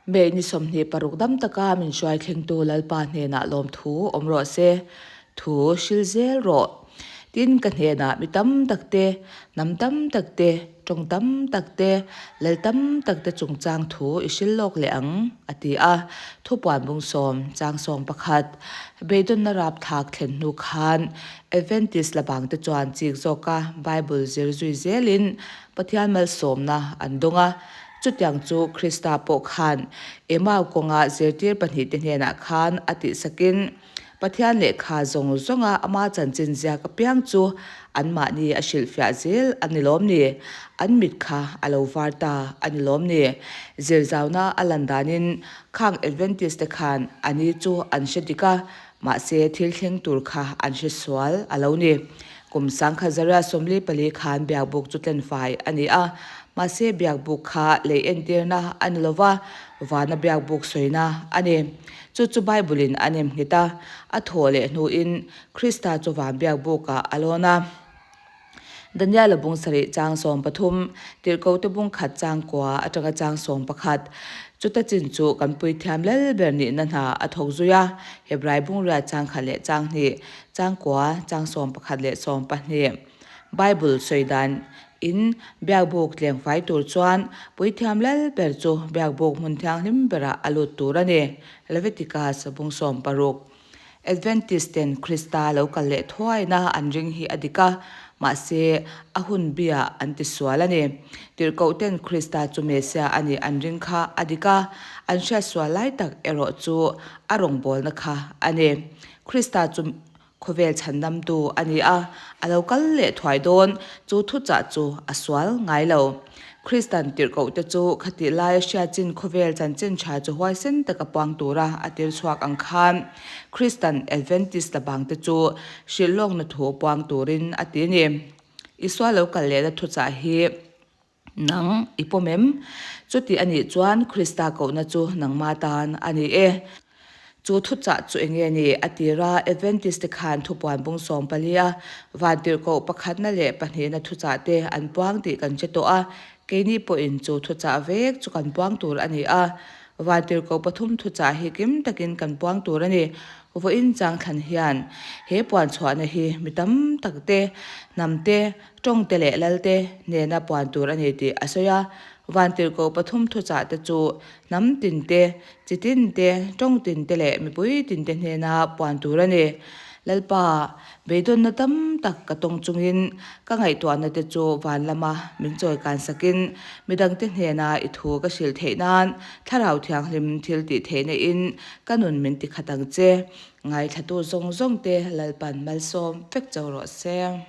May ni 26 dam taka min hruai thlengtu Lalpa hnenah lawmthu awm rawh se. Thu hril zel rawh. Tin, ka hnenah mi tam tak te, hnam tam tak te, tawng tam tak te, lal tam tak te chungchang thu i hril lawk leh ang, a ti a. Thupuan bung sawm, chang sawm pakhat, beidawnna rapthlak thlen hnu khan Adventist labangte chuan chik zawka Bible zir zui zelin Pathian malsawmna an dawng a. Chutiang chu Krista pawh khan Emau kawnga zirtir pahnihte hnenah khan a tihsakin, Pathian lehkha zawng zawnga ama chanchin ziak apiang chu anmahni a hrilhfiah zel a ni lawm ni? An mit kha a lo var ta a ni lawm ni? Zirzauna a lan danin khang Adventist te khan a ni chu an hre dik a, mahse thil thleng tur kha an hre sual a lo ni. Kum sangkhat zaria 44 khan biakbuk chu tlenfai a ni a, mahse biakbuk kha lei entirna a ni lova, vana biakbuk sawina a ni. Chu chu Bible-in a nem nghet a, a thawh leh hnuin Krista chu van biakbukah a lawn a. Daniel-a bung sarih chang 13, Tirhkohte bung khat chang kua atanga chang 11, chuta chin chu kan puithiam lal ber nihna hna a thawk zui a, Hebrai bung riat chang khat leh chang hnih, chang kua, chang 11 leh 12. Bible sawi dan In biakbuk tlengfai tur chuan puithiam lal ber chu biakbuk hmun thianghlim berah a lut tur a ni. Leviticus bung 16. Adventist ten Krista lo kal leh thuaina an ring hi a dik a, mahse a hun biah an ti sual a ni. Tirhkoh ten Krista chu Messiah a nih an ring kha a dik a, an hriat sual lai tak erawh chu a rawngbawlna kha a ni. Krista chu Khawvel chhandamtu a ni a, a lo kal leh thuai dawn, chu thuchah chu a sual ngai lo. Kristan tirhkohte chu khatih laia hriatchin khawvel chanchin tha chu huaisen taka puang tura a tir chhuak ang khan Kristan Adventist labangte chu hrilh lawkna thu puang turin a ti a ni. Isua lo kal lehna thuchah hi Nang i pawm em? Chuti a nih chuan Krista kohna chu nangma tan a ni e. Chu thuchah chu eng nge ni? A tir a, Adventist te khan thupuan bung 14 a vantirhkoh pakhatna leh pahnihna thuchah te an puang tih kan hre tawh a, keini pawhin chu thuchah vek chu kan puang tur a ni a. Vantirhkoh pathum thuchah hi kim takin kan puang tur a ni. Vawiin changthlan hian he puan chhuahna hi mi tam tak te, hnam te, Tawngte leh Lalte nena puan tur a ni tih a sawi a, Vantirhkoh pathum thuchah te chu hnam tin te, chi tin te, tawng tin te leh mipui tin te hnena puan tur a ni. Lalpa, beidawnna tam tak ka tawng chungin ka ngaihtuahna te chu van lama min chawi kan sakin midangte hnena i thu ka hrilh theih nan Thlarau Thianghlim thil tih theihna in ka nun min ti khat ang che. Ngaithlatu zawng zawng te Lalpan malsawm vek cho rawh se.